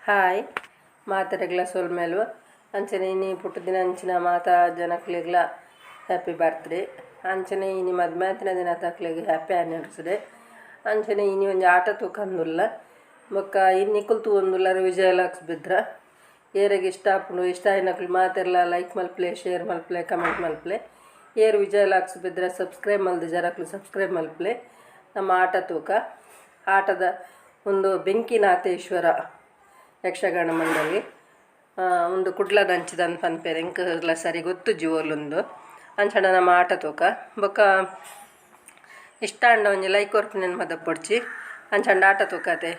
Hi ಮಾತೆರೆಗ್ಲ ಸೊಲ್ಮೆಲು ಅಂಚನೆ ಇನಿ ಪುಟ್ಟುದಿನ ಅಂಚಿನ ಮಾತಾ ಜನಕ್ಲೆಗ್ಲ ಹ್ಯಾಪಿ ಬರ್ತ್ಡೇ ಅಂಚನೆ ಇನಿ ಮದ್ಮೆ ಆತಿನ ದಿನತಕ್ಲೆಗ್ ಹ್ಯಾಪಿ ಆನಿವರ್ಸರಿ ಅಂಚನೆ ಇನಿ ಒಂಜಿ ಆಟ ತೂಕಂದುಲ್ಲ ಬೊಕ್ಕ ಇನಿ ನಿಕುಲು ತೂವೊಂದುಲ್ಲರ್ ವಿಜಯ ಲಾಕ್ಸ್ ಬೆದ್ರ ಏರೆಗ್ ಇಷ್ಟ ಆಪುಂಡು ಇಷ್ಟ ಆಯಿನಕುಲು ಮಾತೆರ್ಲ ಲೈಕ್ ಮಲ್ಪುಲೆ ಶೇರ್ ಮಲ್ಪುಲೆ ಕಮೆಂಟ್ ಮಲ್ಪುಲೆ ಏರ್ ವಿಜಯ ಲಾಕ್ಸ್ ಬೆದ್ರ ಸಬ್ಸ್ಕ್ರೈಬ್ ಮಲ್ದಿಜಾರ್ ಅಕುಲು ಸಬ್ಸ್ಕ್ರೈಬ್ ಮಲ್ಪುಲೆ ನಮ್ಮ ಆಟ ತೂಕ ಆಟದ ಉಂದು ಬೆಂಕಿನಾಥೇಶ್ವರ ಯಕ್ಷಗಾನ ಮಂಡಳಿ ಉಂದು ಕುಡ್ಲದಂಚಿದಂದ್ ಪನ್ಪೆರ್ ಎಂಕುಲ ಸರಿ ಗೊತ್ತುಜ್ಜಿ ಓಲುಂದು. ಅಂಚನೆ ನಮ್ಮ ಆಟ ತೂಕ ಬೊಕ ಇಷ್ಟ ಆಂಡ ಒಂಜಿ ಲೈಕ್ ಕೊರ್ಪಿನೆನ್ ಮದಪೊಡ್ಚಿ ಅಂಚಾಂಡ ಆಟ ತೂಕತೆ.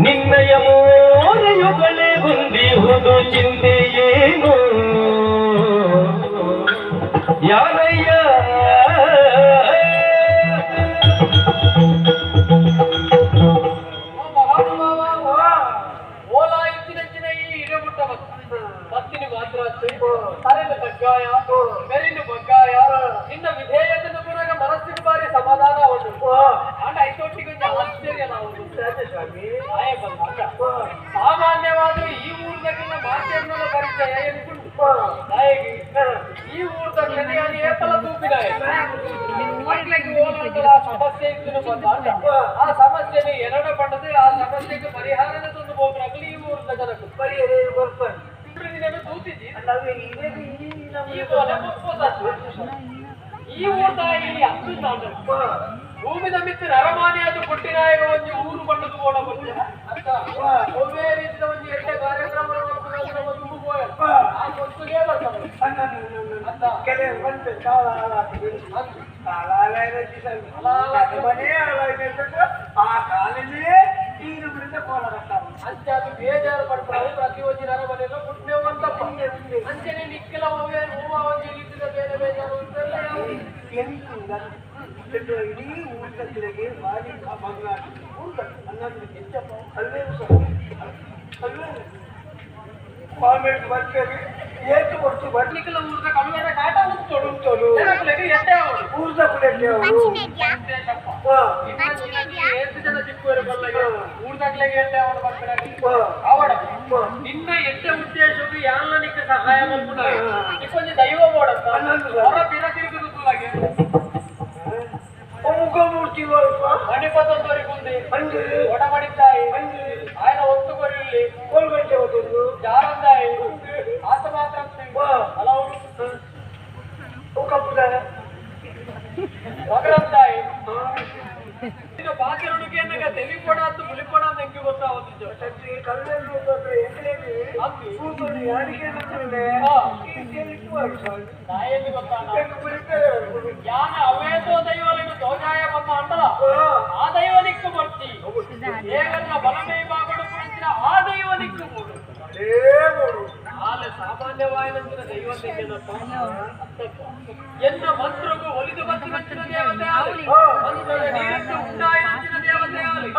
ನಿನ್ನಯ ಮೋರೆಯುಗಳೇ ಹೊಂದಿಹುದು ಚಿಂತೆಯೇನು ಯಾರಯ್ಯ. ಮಹಾನುಭಾವ, ಓಲಾ ಇತ್ತಿನಂಚಿನ ಈ ಇಡಗುಟ್ಟ ಪತ್ತಿನಿ ಮಾತ್ರ ತರೆನ ತಗ್ಗಾಯ ಮೆರಿನು ಬಗ್ಗಾಯ ನಿನ್ನ ವಿಧೇಯತೆಯನ್ನು ಪುನಗ ಮನಸ್ಸಿಗೆ ಬಾರಿ ಸಮಾಧಾನ ಉಂಟು. ಅಂಡ ಐತೊಟ್ಟಿಗೆ ಒಂಜಿ ಆಶ್ಚರ್ಯ ನಾವು ಆಯೆ ಬಂದಾಗ ಸಾಮಾನ್ಯವಾದ ಈ ಊರ್ದಕ್ಕೆಲ್ಲ ಮಾತೇರ್ನಲ ಪರಿಚಯ ಎನ್ಕುಂಡು ನಾಯಕಿ ಈ ಊರ್ದಕ್ಕೆಲ್ಲ ಯಾನು ಏಪಲ ತೂಪಿನಾಯ ಮಕ್ಕಳಿಗೆ ಓಲಾಂಡಲ ಸಮಸ್ಯೆ ಇದ್ದು ಬಂದಾಗ ಆ ಸಮಸ್ಯೆನ ಎರಡ ಪಂಡದೆ ಆ ಸಮಸ್ಯೆಗೆ ಪರಿಹಾರನ ತಂದು ಹೋಗ್ರಾಗಲಿ ಈ ಊರ್ದ ಜನಕ್ಕೆ ನಿನ್ನನ್ನು ತೂತಿದ್ದಿ ಈ ಬೋಲೆ ಮುಕ್ಕೋದಾತು. ಈ ಊರ್ದಾಯಿ ಅತ್ತು ಭೂಮಿದ ಮಿತ್ತು ನರಮಾನೆ ಅದು ಪುಟ್ಟಿನಾಯಕ ಒಂಜಿ ಊರು ಬಣ್ಣದ ಬೋಡ ಬಂದು ಅಂತ ಒವ್ವೇ ರೀತಿಯ ಒಂಜಿ ಎಡ್ಡೆ ಕಾರ್ಯಕ್ರಮ ತುಂಬು ಪೋಯ ಆ ಗೊತ್ತುಗೇ ಬರ್ತವೆ ಅಂತ. ಅಂಚಾದ ಬೇಜಾರು ಪಡ್ತಾರೆ ಪ್ರತಿ ಒಂಜಿ ನರಮನೆಲ್ಲ ಪುಟ್ನೇವು ಅಂತಪ್ಪ. ಅಂಚನೆ ನಿಕ್ಕೆಲ ಒವ್ವೇ ಹೂವ ಒಂಜಿ ರೀತಿಯ ಬೇರೆ ಬೇಜಾರು ಇದ್ದೆಲ್ಲ ಯಾವುದು? ಇಡೀ ಊಟಕ್ಕೆ ಭಾರಿ ಬಂಗಾರ ಅಲ್ವೇ ಕಾಮೆಂಟ್ ಬರ್ತಾರೆ ಏತು ಕೊಡ್ತು ಬರ್ಲಿ. ನಿಕ್ಕೆಲ ಊರ್ದ ಕಳುವೆರ ಕಾಟ ಉಂಟು ಉಂಟು. ಜನಕುಲೆಗೆ ಎಡ್ಡೆ ಆವಡು. ಊರ್ದ ಕುಲೆಗೆ ಅವರು ಉದ್ದೇಶಪ್ಪ. ಇನ್ನೊಂದು ಏತ್ ಜನ ಚಿಕ್ಕವರು ಬಲ್ಲಗೆ ಊರ್ದಾಗ್ಲೆಗೆ ಎಡ್ಡೆ ಆವಡು ಬರ್ತಾರೆ ಆವಡ. ನಿನ್ನ ಎಡ್ಡೆ ಉದ್ದೇಶಕ್ಕೆ ಯಾನ್ಲ ನಿಕ್ಕ ಸಹಾಯ ಮಲ್ಪುನ ನಿಕ್ಕೊಂಜಿ ದೈವ ಬೋಡತ್ತ ಹೊರ ಬಿರ ತಿರುಗುದುಲಾಗೆ. ಮುಖಮೂರ್ತಿ ಮಣಿಪತೊಂದರಿ ಗುಂದಿ ಅಂದು ಒಡಮಡಿತಾಯಿ ಅಂದು ఆయన ಒತ್ತು ಕೊರಿಯಲ್ಲಿ ಕೋಲ್ಗಂಟೆ ಹೋದೊಂದು ಜಾರಂದಾಯಿ ಆತ ಮಾತ್ರ ಹಲವು ಕಪ್ಪುದ ಮಗರಂದಾಯಿ ಪಾತ್ರನುಗೆ ತೆಲಿಪೊಡ ಅಂತ ಬುಲಿಪೊಡ ಅಂತ ಎಂಕೆ ಗೊತ್ತಾವತ್ತಿದ್ದು. ಕಲ್ಲಲ್ಲಿ ಅಂದು ಕೂತೊಂದು ಯಾರಿಗೆ ನಾಯಲ್ಲಿ ಗೊತ್ತಾನ ಯಾನ ಅವೇತೋ ದೈವలను ದೋಜಾಯ ಬಂದ ಅಂಡಲ ಆ ದೈವ ನಿಕ್ಕು ಬರ್ತಿ ದೇವರ ಬಲಮೈ ಬಾಗಡು ಪುರಂಚಿನ ಆ ದೈವ ನಿಕ್ಕು ಮೂಡು ಆಲೆ ಸಾಮಾನ್ಯವಾಯಿನಂಚಿನ ದೈವ ತೆಗೆದಪ್ಪ ಅತ್ತಪ್ಪ. ಎನ್ನ ಮಂತ್ರಗೂ ಒಲಿದು ಬಂದಿನಂಚಿನ ದೇವತೆ ಆಲಿ ಮಂತ್ರದ ನೀರಿಟ್ಟು ಉಂಡಾಯಿನಂಚಿನ ದೇವತೆ ಆಲಿ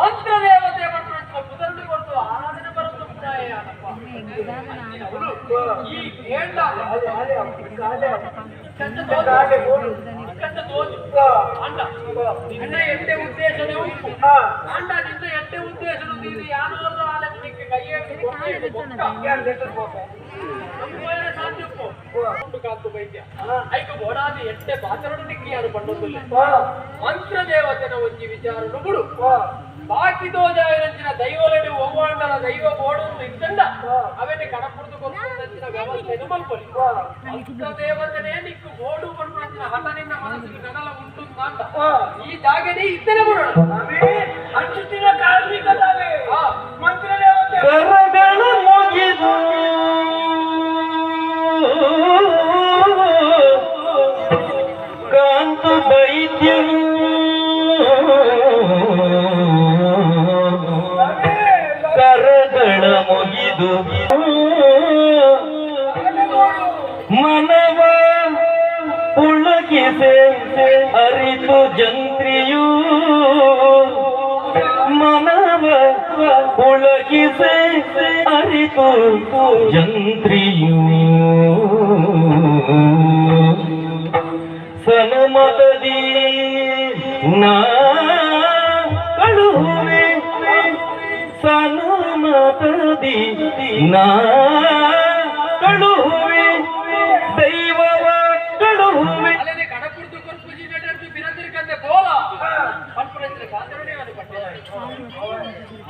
ಮಂತ್ರ ದೇವತೆ ಬಂದು ಪುದರ್ದು ಕೊಡ್ತು ಆರಾಧನೆ ಬರುತ್ತ ಉಂಡಾಯನಪ್ಪ ಅಂಚಿನವನು ಈ ಕೇಂದ್ರ ಅಂಡ ನಿನ್ನ ಎಡ್ಡೆ ಉದ್ದೇಶನೇ ಉಪ್ಪು ಅಂಡ ನಿನ್ನ ಎಡ್ಡೆ ಉದ್ದೇಶನು ನೀನು ಯಾನಾದ್ರೂ ಆಲೆ ನಿಕ್ಕೆ ಕೈಯಲ್ಲಿ ಕೊಟ್ಟು ಬೊಕ್ಕ ನಮ್ಮ ಸಾಧ್ಯ ಉಪ್ಪು ಉಂಟು ಕಾಂತು ವೈದ್ಯ ಐಕು ಬೋಡಾದಿ ಎಡ್ಡೆ ಪಾತ್ರನು ನಿಕ್ಕಿ ಯಾರು ಪಂಡೊಂದುಲ್ಲೆ ಮಂತ್ರ ದೇವತೆನ ಒಂಜಿ ವಿಚಾರ ನುಗುಡು ಬಾಕಿ ದೋಜಾಯಿನಂಚಿನ ದೈವಲೆಡು ಒವ್ವಾಂಡಲ ದೈವ ಬೋಡು ಇತ್ತಂಡ ಅವೆನ್ನೆ ಕಣಪುರ್ದು ಕೊರ್ಪುನಂಚಿನ ವ್ಯವಸ್ಥೆನು ಮಲ್ಪೊಲಿ. ಮಂತ್ರ ದೇವತೆನೇ ನಿಕ್ಕು ಬೋಡು ಪನ್ಪುನಂಚಿನ ಹಠ ನಿನ್ನ ಮನಸ್ಸಿಗೆ ನಡಲ ಉಂಟುಂದಾಂಡ ಈ ಜಾಗನೇ ಇತ್ತನೆ ಬಿಡೋಣ. ಅಂಚುತ್ತಿನ ಕಾರ್ಮಿಕ ತಾವೇ ಮಂತ್ರ ದೇವತೆ ಕರಗಳ ಮುಗಿದು ಕಾಂತು ವೈದ್ಯನು ಕರಗಳ ಮುಗಿದು ಮನವ ಪುಳಕಿಸೆ ಅರಿತು ಜಂತ್ರಿಯು ಮನವ ಪುಳಕಿಸೆ ಅರಿತು ಜಂತ್ರಿಯು ಸನುಮತದಿ ನಾ ಕಳುಹುವೆ ಸನುಮತದಿ ನಾ ಕಳುಹುವೆ ದೈವವ ಕಳುಹುವೆ. ಅಲ್ಲದೆ ಕಡಪುರ್ದು ಕೊರ್ಪುಜಿ ನೆಟರ್ದು ಬಿರತಿರ್ಕಂದೆ ಬೋಲ ಪನ್ಪುನಂಚಿನ ಪಾತ್ರನೇ ಅವನು ಪಟ್ಟೆ.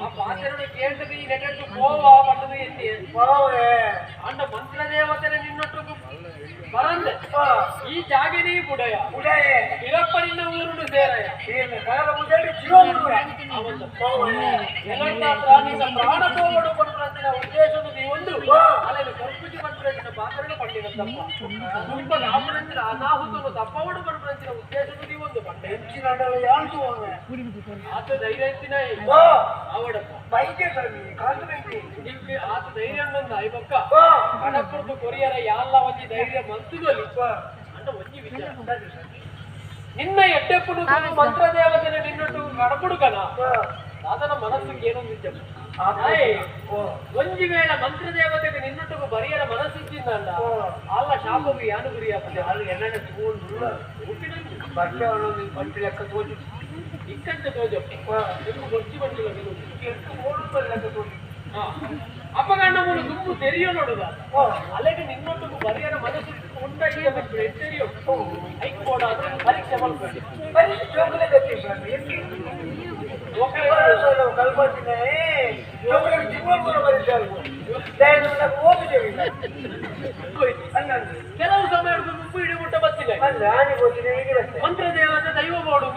ಆ ಪಾತ್ರನು ಕೇಂದ್ರದ ಈ ನೆಟರ್ದು ಗೋವಾ ಪಟ್ಟದು ಎತ್ತಿ ಅಂಡ ಮಂತ್ರದೇವತೆನ ನಿನ್ನೊಟ್ಟು ಬರಂದೆ ಈ ಜಾಗನೇ ಬುಡಯ ಇರಪ್ಪ ನಿನ್ನ ಊರುಡು ಸೇರಯ ನಿನ್ನ ಪ್ರಾಣ ತೋವಡು ಪನ್ಪುನಂಚಿನ ಉದ್ದೇಶದ ನೀವೊಂದು ಅಲ್ಲದೆ ಕೊರ್ಪುಜಿ ಪನ್ಪುನಂಚಿನ ಪಾತ್ರನು ಪಂಡಿನ ತಪ್ಪ ತುಂಬ ರಾಮನಂಚಿನ ಅನಾಹುತನು ತಪ್ಪವಡು ಪನ್ಪುನಂಚಿನ ಉದ್ದೇಶದ ನೀವೊಂದು ಪಂಡೆ. ಆತ ಧೈರ್ಯ ಎತ್ತಿನ ಆವಡಪ್ಪ ನಿಮ್ಗೆ ಆತ ಧೈರ್ಯ ಅನ್ನೊಂದು ಐಬಕ್ಕ ಕಡಪುರ್ದು ಕೊರಿಯರ ಯಾಲ್ಲ ಒಂಜಿ ಧೈರ್ಯ ಮಂತುದಲ್ಲಿ ಅಂತ ಒಂಜಿ ವಿಚಾರ. ನಿನ್ನ ಎಡ್ಡೆಪ್ಪುಡು ಮಂತ್ರದೇವತೆನ ನಿನ್ನೊಟ್ಟು ಕಡಪುಡುಕನ ಆತನ ಮನಸ್ಸಿಗೆ ಏನೊಂದು ನಿಜ. ಒಂಜಿ ವೇಳೆ ಮಂತ್ರದೇವತೆಗೆ ನಿನ್ನೊಟ್ಟಿಗೆ ಬರಿಯರ ಮನಸ್ಸಿದ್ದಿಂದ ಅಲ್ಲ ಶಾಪವು ಯಾನು ಗುರಿಯಾಗ್ತದೆ. ಅಲ್ಲಿ ಎಣ್ಣೆ ಬಟ್ಟೆ ಲೆಕ್ಕ ತೋಜು ಇಕ್ಕಂತ ತೋಜಪ್ಪ ನಿಮ್ಗೆ ಬೊಚ್ಚಿ ಬಟ್ಟೆ ಲೆಕ್ಕ ತೋಜು. ಅಪಗಣ್ಣ ಮೂಲ ತುಂಬು ತೆರಿಯೋ ನೋಡುದ ಅಲ್ಲಿಗೆ ನಿನ್ನೊಟ್ಟಿಗೆ ಬರಿಯರ ಮನಸ್ಸು ಉಂಟಾಗಿ ತೆರಿಯೋ ಐಕ್ ಬೋರ್ಡ್ ಪರೀಕ್ಷೆ ಮಾಡ್ಬೇಕು. ಪರೀಕ್ಷೆ ಜೋಕುಲೆ ಗತಿ ಕಲ್ಪನೆ ಜೋಕುಲೆ ಜೀವನ ಪರೀಕ್ಷೆ ಕೆಲವು ಸಮಯ ಹಿಡಿಮುಟ್ಟ ಬತ್ತಿಲ್ಲ ಮಂತ್ರದೇವತೆ ದೈವ ಬೋರ್ಡು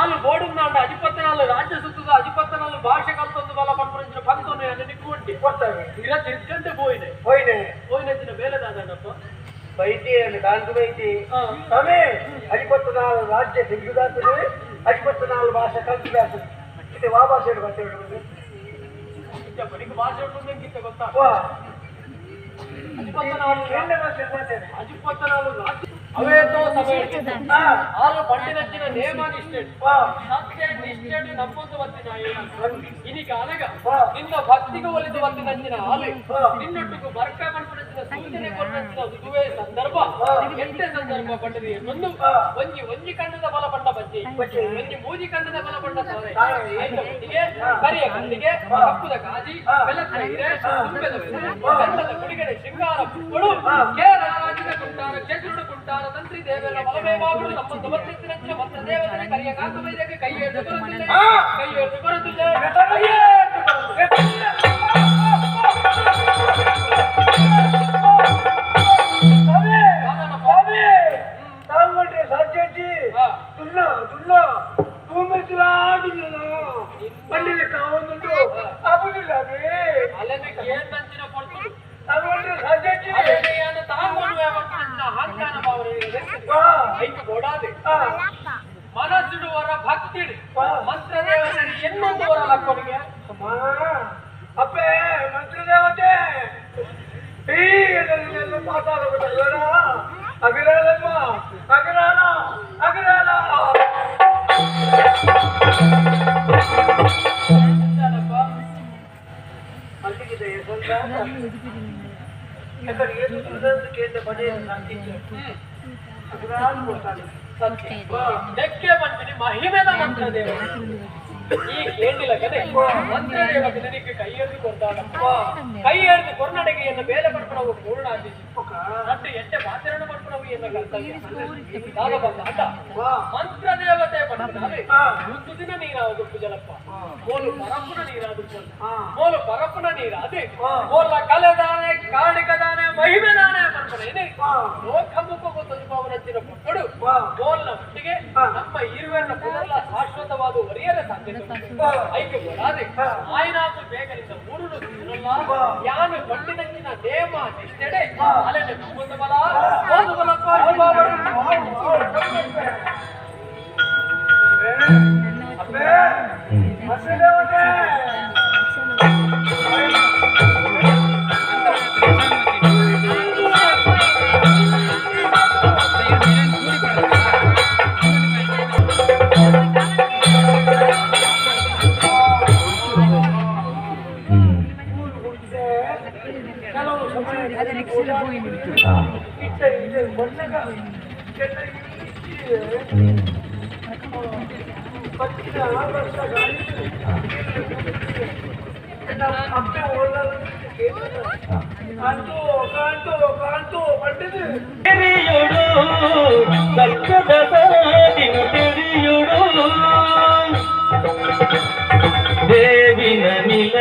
ಆಲು ಬೋರ್ಡು ನಾಂಡ ಅಜಿಪತ್ತನಾಲು ರಾಜ್ಯ ಸುತ್ತದ ಅಜಿಪತ್ತನಾಲು ಭಾಷೆ ಕಲ್ತೊಂದು ಬಲ ಪಂಪುರಂಚಿನ ಪಂತೊಂದು ನಿಕ್ಕು ಇಲ್ಲ ತಿರ್ಕಂತೆ ಪೋಯಿನೆ ಪೋಯಿನೆ ಪೋಯಿನಂಚಿನ ಬೇಲೆ ದಾದಣ್ಣಪ್ಪ ಬೈತಿ ಕಾಂತು ಬೈತಿ ಸ್ವಾಮಿ ಅಜಿಪತ್ತನಾಲು ರಾಜ್ಯ ತಿರುಗುದಾಗ್ತದೆ ಅಜಿಪತ್ತನಾಲು ಭಾಷೆ ಕಲ್ತುದಾಗ್ತದೆ ಇದು ವಾ ಭಾಷೆ ಗೊತ್ತೇ ಭಾಷೆ ಉಂಟು ಗೊತ್ತಾ ಅಜಿಪತ್ತನಾಲು ರಾಜ್ಯ ಅವೇತೋ ಸಮಯ ಆಲು ಪಂಡಿನಂಚಿನ ನೇಮ ನಿಷ್ಠೆ ಸತ್ಯ ನಿಷ್ಠೆ ನಂಬೊಂದು ಬತ್ತಿನ ಇನಿಕ ಅನಗ ನಿನ್ನ ಭಕ್ತಿಗೆ ಒಲಿದು ಬತ್ತಿನಂಚಿನ ಹಾಲು ನಿನ್ನೊಟ್ಟಿಗೂ ಬರ್ಕ ಮನ್ಪುನಂಚಿನ ಸೂಚನೆ ಕೊಟ್ಟಂಚಿನ ದುವೆ ಸಂದರ್ಭ ಎಂಟೆ ಸಂದರ್ಭ ಪಂಡದಿ ಒಂದು ಒಂಜಿ ಒಂಜಿ ಕಣ್ಣದ ಬಲ ಪಂಡ ಬಜ್ಜಿ ಒಂಜಿ ಮೂಜಿ ಕಣ್ಣದ ಬಲ ಪಂಡ ಸಾರೆ ಐತ ಒಟ್ಟಿಗೆ ಕರಿಯ ಕಣ್ಣಿಗೆ ಕಪ್ಪುದ ಕಾಜಿ ಬೆಲ್ಲದ ಹಿರೆ ತುಂಬೆದ ಬೆಲ್ಲದ ಕುಡಿಗಡೆ ಶೃಂಗಾರ ಪುಕ್ಕಳು ಕೇರಳ ರಾಜ್ಯದ ಕುಂಟಾರ ಕ್ಷೇತ್ರದ ಕುಂಟಾರ ತಂತ್ರಿ ದೇವರ ಬಲಮೇವಾಗಳು ನಮ್ಮ ಸಮರ್ಥಿಸಿದಂತೆ ಮಂತ್ರ ದೇವತೆಯ ಕರಿಯ ಕಾಕು ವೈದ್ಯಕ್ಕೆ ಕೈ ಎಳೆದು ಬರುತ್ತಿಲ್ಲ ಕೈ ಎಳೆದು ಬರುತ್ತಿಲ್ಲ ಕೈ ಎಳೆದು ಬರುತ್ತಿಲ್ಲ. ಅಲ್ಲದೆ ಕೇಂದ್ರಂಚಿನ ಕೊಡ್ತು ಮನಸ್ಸಿಡುವರ ಭಕ್ತಿ ಮಂತ್ರದೇವತೆ ಎನ್ನೊಂದು ವರ ಲಕ್ಕನಿಗೆ ಅಪ್ಪೇ ಮಂತ್ರದೇವತೆ ಅಗರಾಲಮ್ಮ ಅಗರಾಲ ಅಗರಾಲ ಅಲ್ಲಿಗಿದೆ ಲೆಕ್ಕೆ ಮಂತ್ರಿ ಮಹಿಮೆದ ಮಂತ್ರದೇವ ಈ ಕೇಳಿಲ್ಲ ಕದೆ ಮಂತ್ರದೇವತೆ ನಿನಗೆ ಕೈ ಎಳೆದು ಕೊಡ್ತಾಳ ಕೈ ಎಳೆದು ಕೊರ್ನಡೆಗೆಯನ್ನು ಬೇಲೆ ಪಡ್ಪಣವು ಪೂರ್ಣ ಆದಿಸಿ ನಟ್ಟು ಎಟ್ಟೆ ಪಾತ್ರವನ್ನು ಪಡ್ಪಣವು ಎನ್ನ ಕರ್ತವ್ಯ ಬಂದ ಮಂತ್ರದೇವತೆ ಪಡ್ಪಣಾವೆ ಒಂದು ದಿನ ನೀರಾವುದು ಪುಜಲಪ್ಪ ಮೋಲು ಪರಪ್ಪನ ನೀರಾದು ಮೋಲು ಪರಪ್ಪನ ನೀರಾದೆ ಮೋಲ ಕಲೆದಾನೆ ಕಾಣಿಕದಾನೆ ಮಹಿಮೆದಾನೆ ಪಡ್ಪಣೇನೆ ಲೋಕಮುಖ ತೊಜುಪವನಂಚಿನ ಪುಕ್ಕಡು ಮೋಲ್ನ ಒಟ್ಟಿಗೆ ನಮ್ಮ ಇರುವೆನ್ನ ಪುನರ್ಲ ಶಾಶ್ವತವಾದ ಒರಿಯರ ಸಾಧ್ಯತೆ ಐಕ್ಯ ಬೋಡಾದೆ ಆಯ್ನಾತು ಬೇಗನಿಂದ ಊರುನು ತಿನ್ನಲ್ಲ ಯಾನು ಪಂಡಿನಂಚಿನ ನೇಮ ನಿಷ್ಠೆಡೆ ಅಲೆನೆ ನಂಬುತ್ತ ಬಲ ಓದು ಬಲಪ್ಪ ಅಪ್ಪೆ ಕಾಂತು ಕಾಂತು ಕಾಂತು ಪಂಡಿತು ತೆರೆಯುಡು ಸತ್ಯದ ಸಾದಿನು ತೆರೆಯುಡು ದೇವಿನ ನಿಲ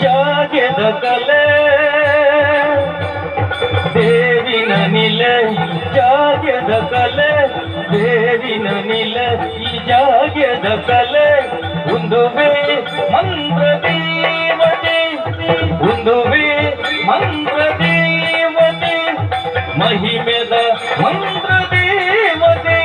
ಜಾಗ್ಯದ ಕಲೆ ದೇವಿನ ನಿಲ ಜಾಗ್ಯದ ಕಲೆ ದೇವಿನ ನಿಲ ಈ ಜಾಗ್ಯದ ಕಲೆ ಉಂದುವೆ ಮಂತ್ರ ದೇವತೆ ಉಂದುವೆ ಮಂತ್ರ ದೇವತೆ ಮಹಿಮೆದ ಮಂತ್ರ ದೇವತೆ.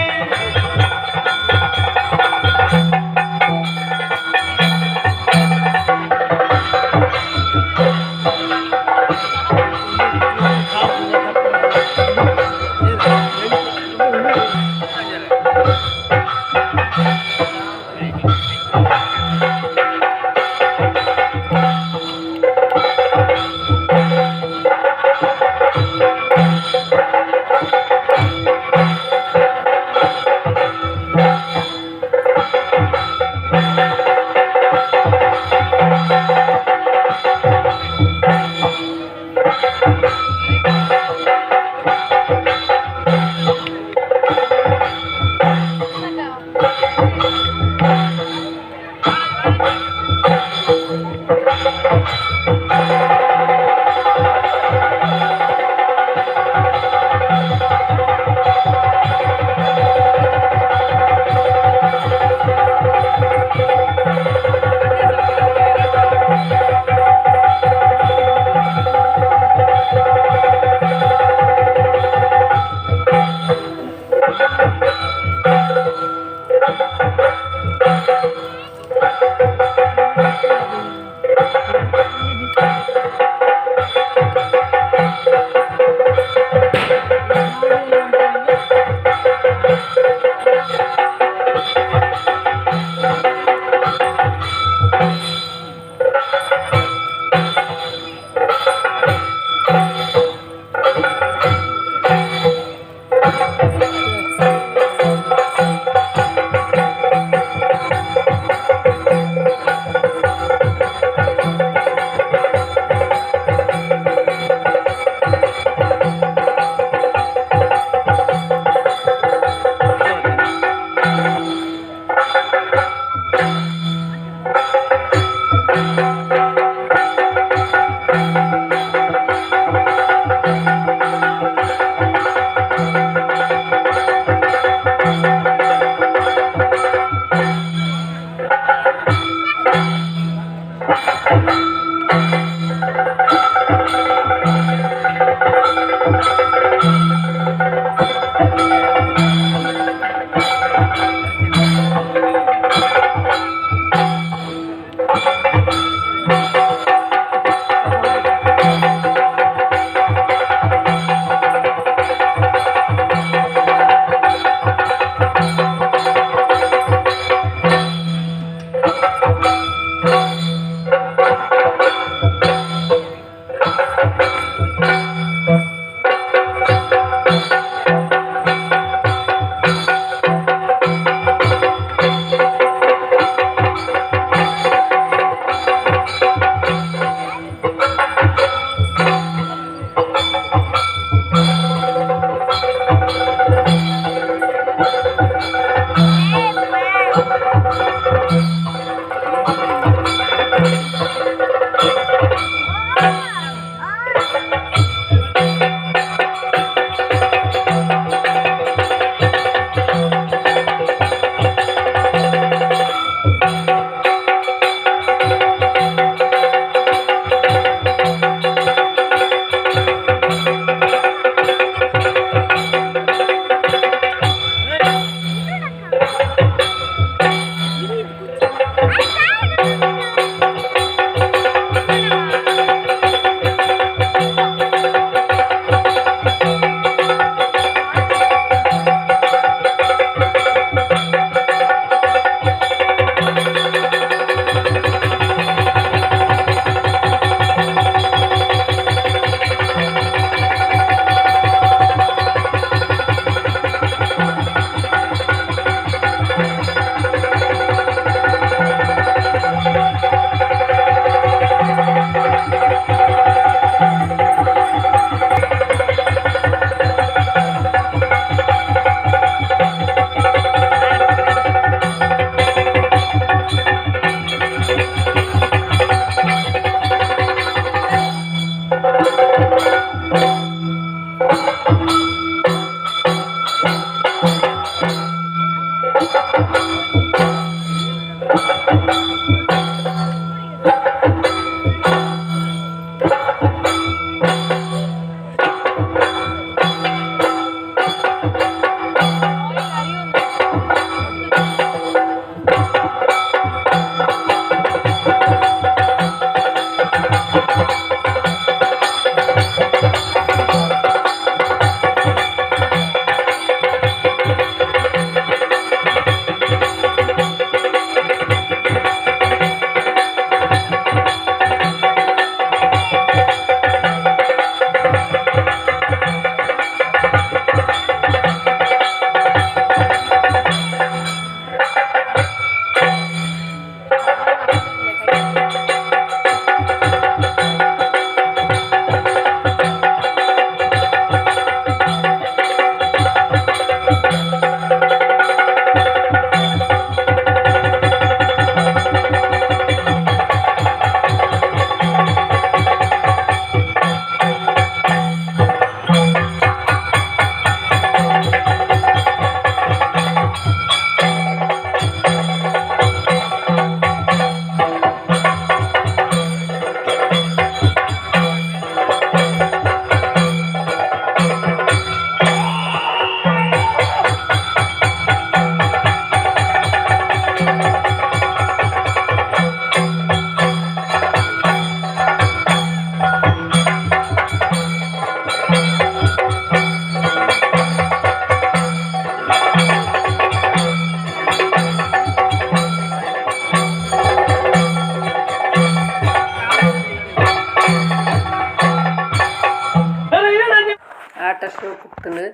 ಆಟ ಶೋ ಕುತ್ತುಂಡು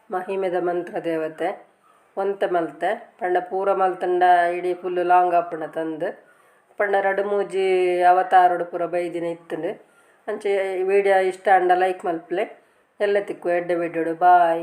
ಮಹಿಮೆದ ಮಂತ್ರ ದೇವತೆ ಒಂತೆ ಮಲ್ತೆ ಪಂಡ ಪೂರ ಮಲ್ತುಂಡ ಇಡೀ ಫುಲ್ಲ್ ಲಾಂಗ್ ಆಪುಂಡ ತಂದು ಪಂಡ ರಡ್ಡ್ ಮೂಜಿ ಅವತಾರಡ್ ಪೂರ ಬೈದಿನ ಇತ್ತುಂಡು ಅಂಚ ವೀಡಿಯೋ ಇಷ್ಟ ಆಂಡ ಲೈಕ್ ಮನ್ಪುಲೆ ಎಲ್ಲೆ ತಿಕ್ಕುವ ಎಡ್ಡೆ ವೀಡಿಯೋ ಡು ಬಾಯ್.